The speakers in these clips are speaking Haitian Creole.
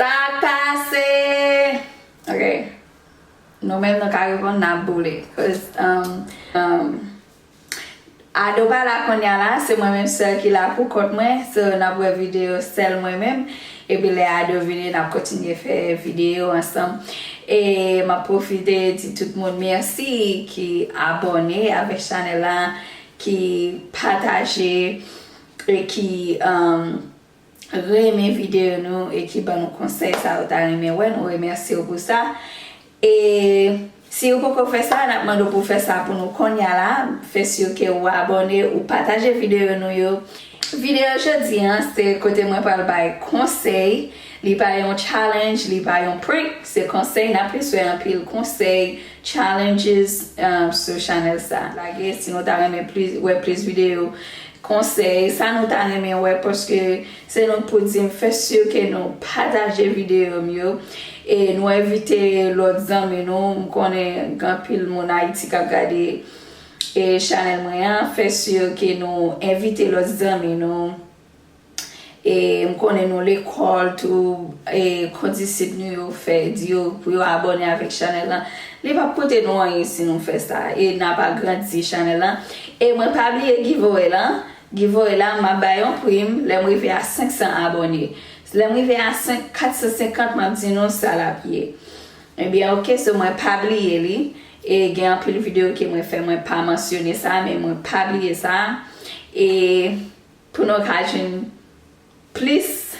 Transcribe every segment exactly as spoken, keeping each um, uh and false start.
Sa k pase? Ok. Nou menm nou ka reponn, n ap boule. Cause, um, um, Ado pa la kounye a la, se mwen menm sèl ki la pou kont mwen. So, n ap wè videyo sèl mwen menm. Epi lè Ado vini, n ap kontinye fè videyo ansanm. E m ap pwofite di tout moun mèsi ki abòne avèk chanèl la, ki pataje e ki, um, renmen videyo nou e ki ban nou konsèy sa yo ta renmen wè, nou remèsye w pou sa. E si ou poko fè sa, n ap mande w pou fè sa pou nou kounye a la. Fè si ke ou abòne, ou pataje videyo nou yo. Videyo jodi a, se kote mwen pral bay konsèy. Li pa yon challenge, li pa yon prank, se konsèy. N ap plis wè anpil konsèy, challenges, um, sou chanèl sa. Lage si nou ta renmen plis, wè plis videyo konsèy, sa nou ta renmen wè, paske se nou k pou di m. Fè si ke nou pataje videyo m yo, e nou envite lòt zanmi nou. M konnen gen anpil moun Ayiti k ap gade, e, chanèl mwen an. Fè si ke nou envite lòt zanmi nou. E m konnen nou lekòl tou, e kondisit nou yo fè, di yo pou yo abòne avèk chanèl lan. Li p ap koute nou anyen si nou fè sa. E n ap agrandi chanèl lan. E mwen pa bliye giveaway lan. Giveaway la, m ap bay yon prim lè m rive a senk san abòne. Lè m rive a senk, kat san senkant, m ap di nou sa l ap ye. Ebyen, ok, so mwen pa bliye li. E gen anpil videyo ke mwen fè, mwen pa mansyone sa, men mwen pa bliye sa. E pou nou ka jwenn plis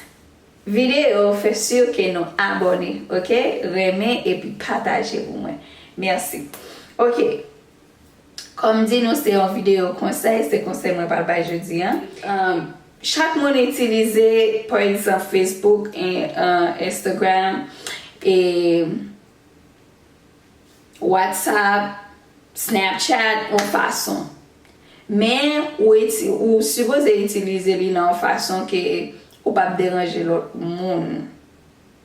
videyo, fè si ke nou abòne, ok? Renmen epi pataje pou mwen. Mèsi. Ok. Kòm di nou se yon videyo konsèy, se konsèy mwen pral bay jodi a. Um, chak moun itilize, pa egzanp, Facebook, e, uh, Instagram, e WhatsApp, Snapchat, yon fason. Men ou iti-, ou sipoze itilize li nan yon fason ke ou p ap deranje lòt moun.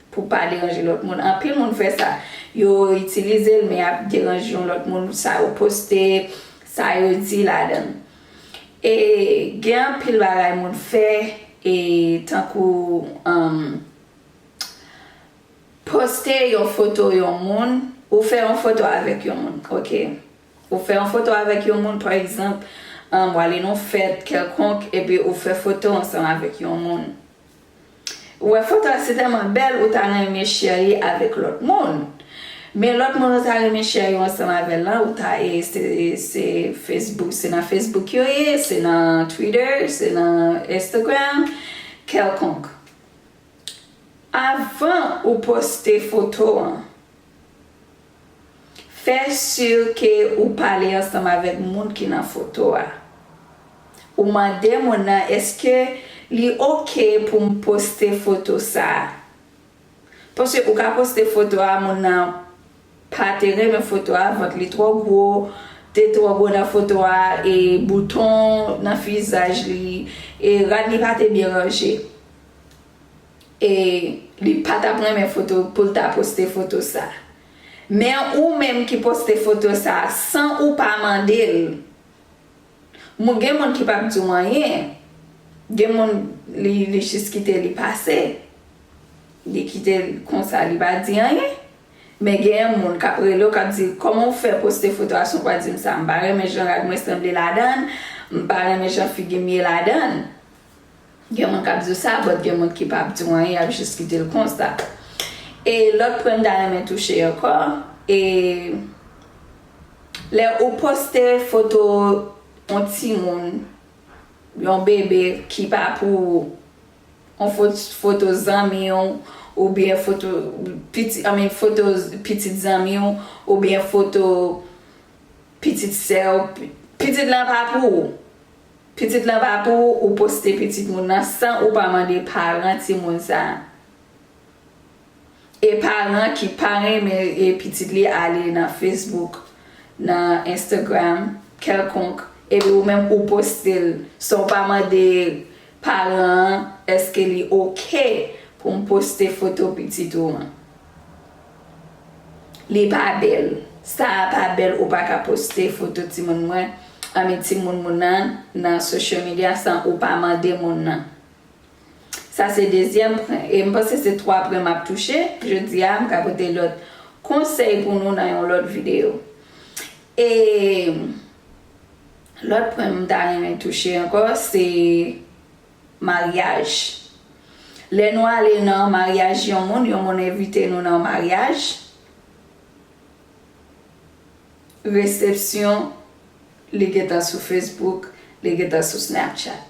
Pou pa deranje lòt moun. Anpil moun fè sa. Yo itilize l, men y ap deranje yon lòt moun. Sa yo poste, sa yo di ladan l. E gen anpil bagay moun fè, e tankou, um, poste yon foto yon moun, ou fè yon foto avèk yon moun, ok? Ou fè yon foto avèk yon moun, pa egzanp, um, w ale nan yon fèt kèlkonk, epi ou fè foto ansanm avèk yon moun. Ou wè foto a se tèlman bèl, ou ta renmen share li avèk lòt moun. Men lòt moun ou ta renmen share yo ansanm avè l lan, ou ta, e, se, se Facebook, se nan Facebook yo ye, se nan Twitter, se nan Instagram, kèlkonk. Avan ou poste foto an, fè si ke ou pale ansanm avèk moun ki nan foto a. Ou mande moun nan, èske li ok pou m poste foto sa a? Paske ou ka poste foto a, moun nan pa te renmen foto a, vant li twò gwo, te twò gwo nan foto a, e bouton nan vizaj li, e rad li pa te byen ranje. E li pa t ap renmen foto pou l ta poste foto sa. Men ou menm ki poste foto sa san ou pa mande l, moun, gen moun ki p ap di w anyen. Gen moun, li, li jis kite li pase. Li kite l konsa, li pa di anyen. Men gen moun k ap rele w, k ap di, "Kòman w fè poste foto a san w pa di m sa? M pa renmen jan rad mwen sanble ladan l, m pa renmen jan figi m ye ladan l." Gen moun k ap di w sa, but gen moun ki p ap di w anyen, y ap jis kite l konsa. E lòt pwen m ta renmen touche ankò, e lè ou poste foto yon timoun, yon bebe ki pa pou ou, yon fo-, foto zanmi w, oubyen foto piti, I mean, foto pitit zanmi w, oubyen foto pitit sè w, pi-, pitit lan pa pou ou. Pitit lan pa pou ou, ou poste pitit moun nan san ou pa mande paran timoun sa a. E paran ki pa renmen, e, pitit li ale nan Facebook, nan Instagram, kèlkonk, epi ou menm ou poste l san w pa mande paran an, èske li ok pou m poste foto pitit ou an? Li pa bèl. Sa a pa bèl, ou pa ka poste foto timoun mwen, anben timoun moun nan, nan social media san ou pa mande moun nan. Sa se dezyèm pwen. E m panse se twa pwen m ap touche. Jodi a, m ka pote lòt konsèy pou nou nan yon lòt videyo. E lòt pwen m ta renmen touche ankò, se maryaj. Lè nou ale nan maryaj yon moun, yon moun envite nou nan maryaj, resepsyon, li gentan sou Facebook, li gentan sou Snapchat.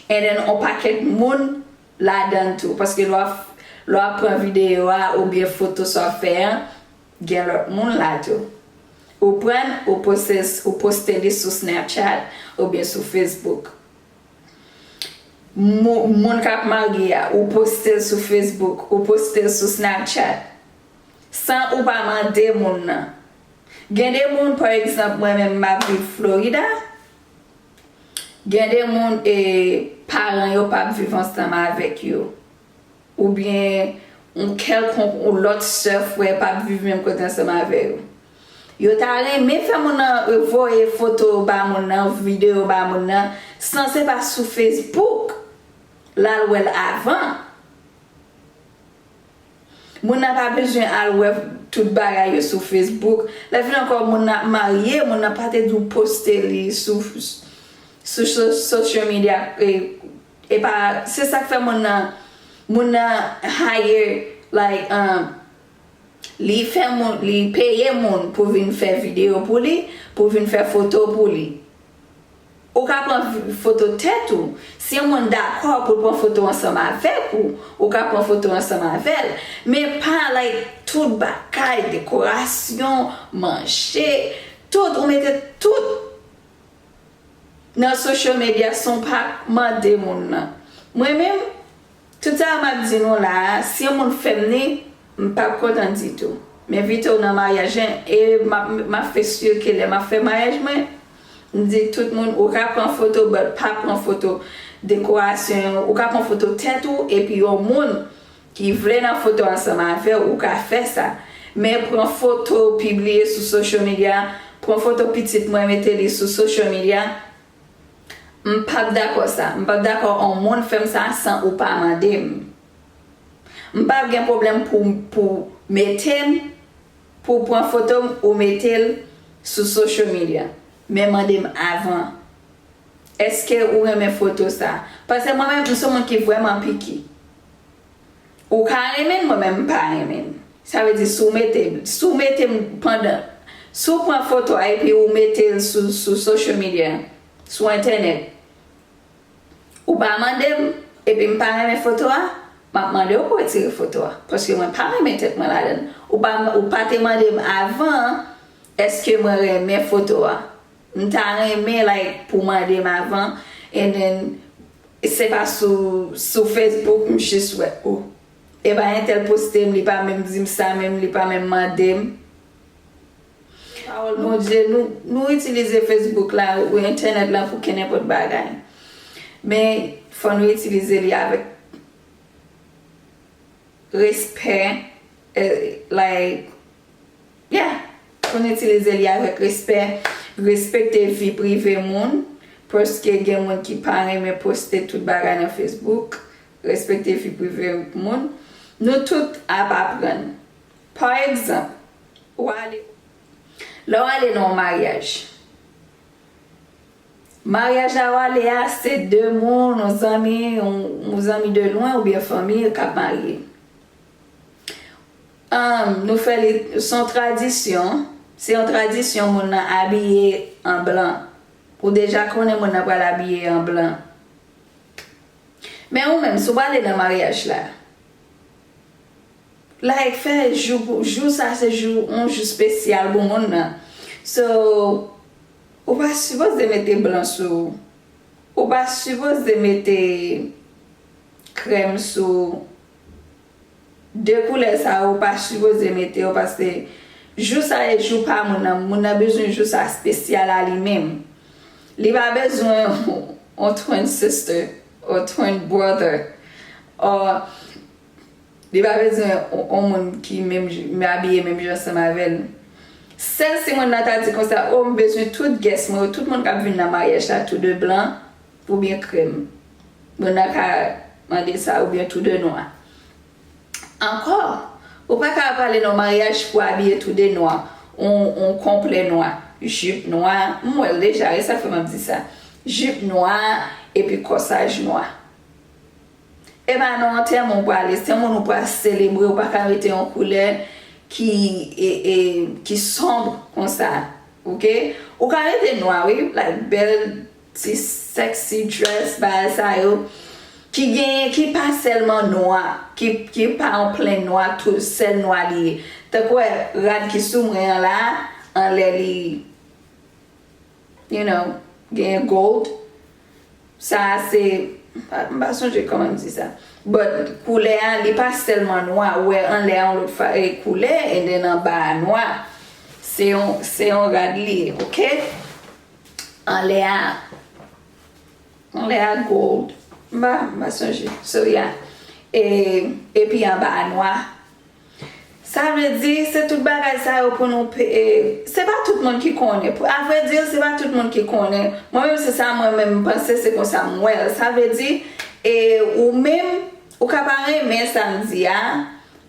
And then, on pakèt moun ladan l tou, paske lè w ap, lè w ap pran videyo a oubyen foto sa w ap fè an, gen lòt moun la tou. Ou pran l, ou poste, ou poste li sou Snapchat oubyen sou Facebook. Mo-, moun k ap marye a, ou poste l sou Facebook, ou poste l sou Snapchat, san ou pa mande moun nan. Gen de moun, pa egzanp, mwen menm m ap viv Florida, gen de moun, e, paran yo p ap viv ansanm avèk yo, oubyen yon kèlkonk yon lòt sè, frè p ap viv menm kote ansanm avè yo. Yo ta renmen fè moun nan voye foto ba moun nan, videyo ba moun nan, san se pa sou Facebook l al wè l avan. Moun nan pa bezwen al wè tout bagay yo sou Facebook. Lè vin ankò, moun nan ap marye, moun nan pa te dwe poste li sou, sou so-, social media. E, e pa, se sa k fè moun nan, moun nan hire, like, um, li fè moun, li peye moun pou vin fè videyo pou li, pou vin fè foto pou li. Ou ka pran vi-, foto tèt ou. Si yon moun dakò pou l pran foto ansanm avèk ou, ou ka pran foto ansanm avè l. Men pa, like, tout bagay, dekorasyon, manje, tout, ou mete tout nan social media san w pa mande moun nan. Mwen menm, tout sa a m ap di nou la a, si yon moun fè m li, m p ap kontan ditou. M envite w nan maryaj, en, e m ap, m ap fè si ke lè m ap fè maryaj mwen, m di tout moun, ou ka pran foto, but pa pran foto dekorasyon yo, ou ka pran foto tèt ou, epi yon moun ki vle nan foto ansanm avè w, ou ka fè sa. Men pran foto, pibliye sou social media, pran foto pitit mwen, mete li sou social media, m p ap dakò sa. M p ap dakò yon moun fè m sa san ou pa mande m. M p ap gen pwoblèm pou, pou mete m, pou pran foto m ou mete l sou social media. Men mande m avan. Èske ou renmen foto sa? Paske mwen menm, m se yon moun ki vrèman piki. Ou ka renmen l, mwen menm m pa renmen l. Sa vle di, si w mete, si w mete m pandan, si w pran foto a epi ou mete l sou, sou social media, sou entènèt, ou pa mande m, epi m pa renmen foto a, m ap mande w pou retire foto a, paske mwen pa renmen tèt mwen ladan l. Ou pa, ou pa te mande m avan, èske mwen renmen foto a? M ta renmen, like, pou mande m avan, and then, se pa sou, sou Facebook m jis wè, oh, e pa entèl poste m, li pa menm di m sa menm, li pa menm mande m. Pawòl Bondye, nou, nou itilize Facebook la, ou entènèt la pou kenenpòt bagay. Men, fò nou itilize li avèk respè, eh, like, yeah, pou n itilize li avèk respè, respekte vi prive moun, paske gen moun ki pa renmen poste tout bagay nan Facebook, respekte vi prive moun. Nou tout ap aprann. Pa egzanp, w ale, lè w ale nan yon maryaj, maryaj la w ale a, se de moun, yon zanmi, yon, yon zanmi de lwen oubyen fanmi k ap marye. Ahn, nou fè li, se yon tradisyon, se yon tradisyon moun nan abiye an blan. Ou deja konnen moun nan pral abiye an blan. Men ou menm, si w prale nan maryaj la, like, fè jou pou, jou sa se jou, yon jou espesyal pou moun nan. So, ou pa sipoze mete blan sou ou. Ou pa sipoze mete krèm sou ou. De koulè sa yo, ou pa sipoze mete yo, paske jou sa e jou pa moun nan. Moun nan bezwen jou sa espesyal a li menm. Li pa bezwen yon twin sister, or twin brother, or li pa bezwen yon, yon moun ki menm j-, abiye menm jan ansanm avè l. Sèl si moun nan ta di konsa, "Oh, m bezwen tout guest mwen yo, tout moun k ap vin nan maryaj la, tou de blan oubyen krèm." Moun nan ka mande sa oubyen tou de nwa. Ankò, ou pa ka pale nan maryaj pou abiye tou de nwa, yon, yon konplè nwa, jip nwa, m wè l deja, e sa k fè m ap di sa. Jip nwa, epi kòsaj nwa. E pa nan antèman ou prale, se moun ou pral selebre, ou pa ka mete yon koulè ki, e, e, ki sonb konsa, oke? Ou ka mete nwa, wi, like, bèl ti sexy dress, bagay sa yo, ki genyen, ki pa sèlman nwa, ki, ki pa yon plen nwa, tou sèl nwa li ye. Tankou wè rad ki sou mwen an la, anlè li, you know, genyen gold. Sa a se, m pa, m pa sonje kòman m di sa. But koulè a, li pa sèlman nwa, ou wè anlè a yon lòt fa, e, koulè, and then anba a nwa. Se yon, se yon rad li ye, oke? Anlè a, anlè a gold. M pa, m pa sonje. So, yeah. E, epi anba a nwa. Sa vle di, se tout bagay sa yo pou nou pe-, e, se pa tout moun ki konnen. Pou, a vrè di, se pa tout moun ki konnen. Mwen menm, se sa mwen menm m panse, se konsa m wè l. Sa vle di, e, ou menm, ou ka pa renmen sa m di a,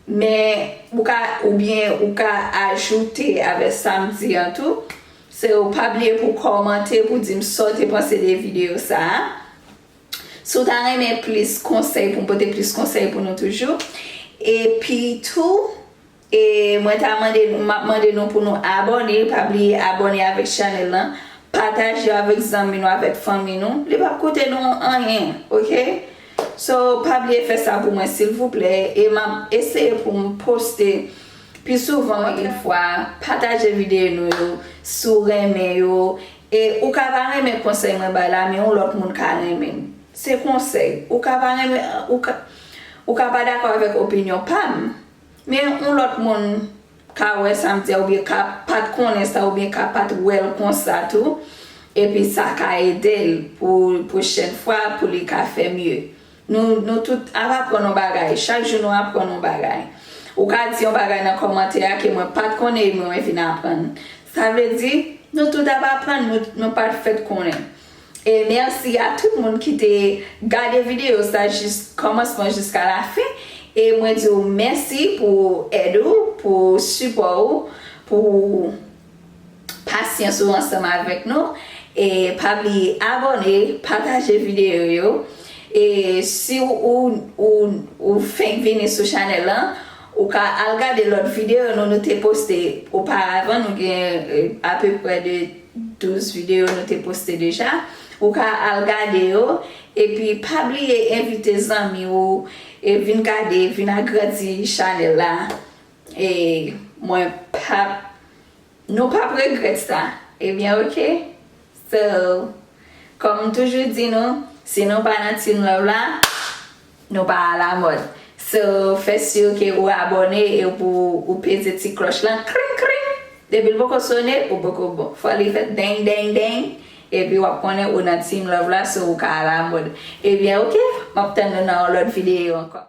men ou ka, oubyen ou ka ajoute avè sa m di an tou. Se ou pa bliye pou kòmante, pou di m sa w te panse de videyo sa a. Si w ta renmen plis konsèy pou m pote plis konsèy pou nou toujou. Epi tou, e mwen ta mande, m ap mande nou pou nou abòne. Pa bliye abòne avèk chanèl lan. Pataje avèk zanmi nou, avèk fanmi nou. Li p ap koute nou anyen, oke? So, pa bliye fè sa pou mwen, silvouplè. E m ap eseye pou m poste pi souvan, ankò yon fwa, pataje videyo nou yo, si w renmen yo. E ou ka pa renmen konsèy mwen bay la, men yon lòt moun ka renmen l. Se konsèy. Ou ka pa renmen, ou ka, ou ka pa dakò avèk opinyon pa m, men yon lòt moun ka wè sa m di a, oubyen ka pa t konnen sa, oubyen ka pa t wè l konsa tou. Epi sa ka ede l pou pwochèn fwa, pou li ka fè mye. Nou, nou tout ap aprann yon bagay. Chak jou nou aprann yon bagay. Ou ka di yon bagay nan kòmantè a ke mwen pa t konnen, e mwen vin aprann. Sa vle di, nou tout ap aprann, nou, nou pa t fèt konnen. E mèsi a tout moun ki te gade videyo sa jis kòmansman jiska lafen. E mwen di w mèsi pou èd ou, pou sipò ou, pou pasyans ou ansanm avèk nou. E pa bliye abòne, pataje videyo yo. E si ou, ou, ou, ou fenk vini sou chanèl lan, ou ka al gade lòt videyo nou, nou te poste oparavan. Nou gen, e, apeprè de douz videyo nou te poste deja. Ou ka al gade yo. Epi pa bliye envite zanmi ou, e vin gade, vin agrandi chanèl la. E mwen p ap, nou p ap regrèt sa. Ebyen, oke? So, kòm m toujou di nou, si nou pa nan Team Love la, nou pa alamòd. So, fè si ke ou abòne e pou ou peze ti klòch lan, kring, kring. Depi l poko sone, ou poko bon. Fò li fè deng, deng, deng. Epi w ap konnen ou nan Team Love la, so ou ka alamòd. Ebyen, oke, m ap tann nou nan yon lòt videyo ankò.